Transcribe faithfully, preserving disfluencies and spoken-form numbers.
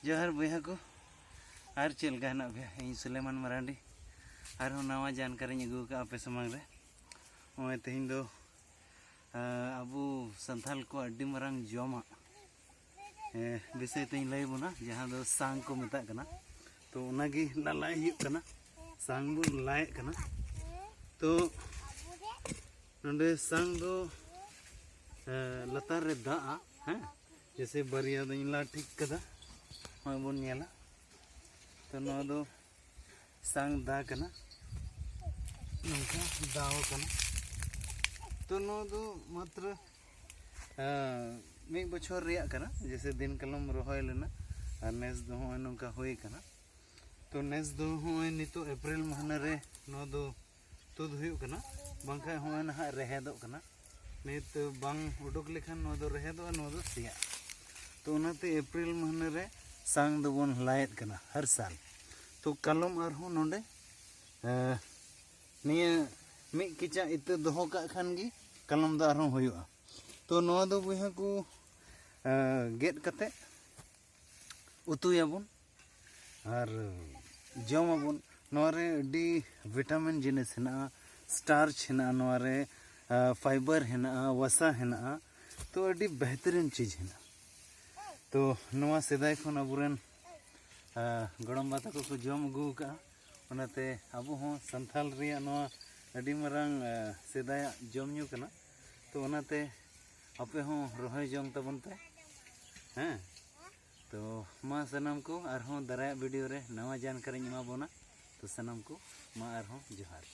ᱡᱚᱦᱟᱨ ᱵᱚᱭᱦᱟ ᱠᱚ, ᱟᱨ ᱪᱮᱫ ᱞᱮᱠᱟ ᱦᱮᱱᱟᱜ ᱯᱮᱭᱟ? ᱤᱧ ᱥᱩᱞᱮᱢᱟᱱ ᱢᱟᱨᱟᱱᱰᱤ ᱟᱨᱦᱚᱸ ᱱᱟᱣᱟ ᱡᱟᱱᱠᱟᱨᱤᱧ ᱟᱹᱜᱩ ᱟᱠᱟᱫᱼᱟ ᱟᱯᱮ ᱥᱟᱢᱟᱝ ᱨᱮ᱾ ᱱᱚᱜᱼᱚᱭ ᱛᱮᱦᱮᱧ ᱫᱚ, ᱟᱸ, ᱟᱵᱚ ᱥᱟᱱᱛᱟᱞ ᱠᱚ ᱟᱹᱰᱤ ᱢᱟᱨᱟᱝ ᱡᱚᱢᱟᱜ, ᱮᱸ, ᱵᱤᱥᱚᱭ ᱛᱮᱧ ᱞᱟᱹᱭ ᱵᱚᱱᱟ, ᱡᱟᱦᱟᱸ ᱫᱚ ᱥᱟᱝ ᱠᱚ ᱢᱮᱛᱟᱜ ᱠᱟᱱᱟ᱾ ᱛᱚ ᱚᱱᱟᱜᱮ ᱞᱟᱞᱟᱭ ᱦᱩᱭᱩᱜ ᱠᱟᱱᱟ, ᱥᱟᱝ ᱵᱚᱱ ᱞᱟᱭᱮᱫ ᱠᱟᱱᱟ᱾ ᱛᱚ ᱱᱚᱰᱮ ᱥᱟᱝ ᱫᱚ, ᱮᱸ, ᱞᱟᱛᱟᱨ ᱨᱮ ᱫᱟᱜᱼᱟ, ᱦᱮᱸ, ᱡᱮᱭᱥᱮ ᱵᱟᱨᱭᱟ ᱫᱚᱧ ᱞᱟ ᱴᱷᱤᱠ ᱠᱟᱫᱟ, ᱱᱚᱜᱼᱚᱭ ᱵᱚᱱ ᱧᱮᱞᱟ᱾ ᱛᱚ ᱱᱚᱣᱟ ᱫᱚ ᱥᱟᱝ ᱫᱟ ᱠᱟᱱᱟ, ᱱᱚᱝᱠᱟ ᱫᱟᱣ ᱠᱟᱱᱟ᱾ ᱛᱚ ᱱᱚᱣᱟ ᱫᱚ ᱢᱟᱛᱨᱚ, ᱟᱸ, ᱢᱤᱫ ᱵᱚᱪᱷᱚᱨ ᱨᱮᱭᱟᱜ ᱠᱟᱱᱟ, ᱡᱮᱭᱥᱮ ᱫᱤᱱ ᱠᱟᱞᱚᱢ ᱨᱚᱦᱚᱭ ᱞᱮᱱᱟ ᱟᱨ ᱱᱮᱥ ᱫᱚ ᱦᱚᱸᱜᱼᱚᱭ ᱱᱚᱝᱠᱟ ᱦᱩᱭ ᱠᱟᱱᱟ᱾ ᱛᱚ ᱱᱮᱥ ᱫᱚ ᱦᱚᱸᱜᱼᱚᱭ ᱱᱤᱛᱚᱜ ᱮᱯᱨᱤᱞ ᱢᱟᱹᱦᱱᱟᱹ ᱨᱮ ᱱᱚᱣᱟ ᱫᱚ ᱛᱩᱫ ᱦᱩᱭᱩᱜ ᱠᱟᱱᱟ, ᱵᱟᱝᱠᱷᱟᱱ ᱦᱚᱸᱜᱼᱚᱭ ᱱᱟᱦᱟᱜ ᱨᱮᱦᱮᱫᱚᱜ ᱠᱟᱱᱟ᱾ ᱱᱤᱛ ᱵᱟᱝ ᱩᱰᱩᱠ ᱞᱮᱠᱷᱟᱱ ᱱᱚᱣᱟ ᱫᱚ ᱨᱮᱦᱮᱫᱚᱜᱼᱟ, ᱱᱚᱣᱟ ᱫᱚ ᱥᱮᱭᱟᱜᱼᱟ᱾ ᱛᱚ ᱚᱱᱟᱛᱮ ᱮᱯᱨᱤᱞ ᱢᱟᱹᱦᱱᱟᱹ ᱨᱮ ᱥᱟᱝ ᱫᱚᱵᱚᱱ ᱞᱟᱭᱮᱫ ᱠᱟᱱᱟ ᱦᱟᱨ ᱥᱟᱞ᱾ ᱛᱚ ᱠᱟᱞᱚᱢ ᱟᱨᱦᱚᱸ ᱱᱚᱰᱮ, ᱮᱸ, ᱱᱤᱭᱟᱹ ᱢᱤᱫ ᱠᱮᱪᱟᱜ ᱤᱛᱟᱹ ᱫᱚᱦᱚ ᱠᱟᱜ ᱠᱷᱟᱱ ᱜᱮ ᱠᱟᱞᱚᱢ ᱫᱚ ᱟᱨᱦᱚᱸ ᱦᱩᱭᱩᱜᱼᱟ᱾ ᱛᱚ ᱱᱚᱣᱟ ᱫᱚ ᱵᱚᱭᱦᱟ ᱠᱚ, ᱮᱸ, ᱜᱮᱫ ᱠᱟᱛᱮ ᱩᱛᱩᱭᱟᱵᱚᱱ ᱟᱨ ᱡᱚᱢᱟᱵᱚᱱ᱾ ᱱᱚᱣᱟ ᱨᱮ ᱟᱹᱰᱤ ᱵᱷᱤᱴᱟᱢᱤᱱ ᱡᱤᱱᱤᱥ ᱦᱮᱱᱟᱜᱼᱟ, ᱥᱴᱟᱨᱪ ᱦᱮᱱᱟᱜᱼᱟ, ᱱᱚᱣᱟ ᱨᱮ, ᱟ, ᱯᱷᱟᱭᱵᱟᱨ ᱦᱮᱱᱟᱜᱼᱟ, ᱣᱟᱥᱟ ᱦᱮᱱᱟᱜᱼᱟ᱾ ᱛᱚ ᱟᱹᱰᱤ ᱵᱮᱦᱛᱟᱨᱤᱱ ᱪᱤᱡᱽ ᱦᱮᱱᱟᱜᱼᱟ᱾ ᱛᱚ ᱱᱚᱣᱟ ᱥᱮᱫᱟᱭ ᱠᱷᱚᱱ ᱟᱵᱚᱨᱮᱱ, ᱟ, ᱜᱚᱲᱚᱢᱵᱟ ᱛᱟᱠᱚ ᱠᱚ ᱡᱚᱢ ᱟᱹᱜᱩ ᱟᱠᱟᱫᱼᱟ᱾ ᱚᱱᱟᱛᱮ ᱟᱵᱚ ᱦᱚᱸ ᱥᱟᱱᱛᱟᱞ ᱨᱮᱭᱟᱜ ᱱᱚᱣᱟ ᱟᱹᱰᱤ ᱢᱟᱨᱟᱝ, ᱟ, ᱥᱮᱫᱟᱭᱟᱜ ᱡᱚᱢ ᱧᱩ ᱠᱟᱱᱟ᱾ ᱛᱚ ᱚᱱᱟᱛᱮ ᱟᱯᱮ ᱦᱚᱸ ᱨᱚᱦᱚᱭ ᱡᱚᱝ ᱛᱟᱵᱚᱱ ᱯᱮ᱾ ᱦᱮᱸ, ᱛᱚ ᱢᱟ ᱥᱟᱱᱟᱢ ᱠᱚ ᱟᱨᱦᱚᱸ ᱫᱟᱨᱟᱭᱟᱜ ᱵᱷᱤᱰᱤᱭᱳ ᱨᱮ ᱱᱟᱣᱟ ᱡᱟᱱᱠᱟᱨᱤᱧ ᱮᱢᱟ ᱵᱚᱱᱟ᱾ ᱛᱚ ᱥᱟᱱᱟᱢ ᱠᱚ ᱢᱟ ᱟᱨᱦᱚᱸ ᱡᱚᱦᱟᱨ᱾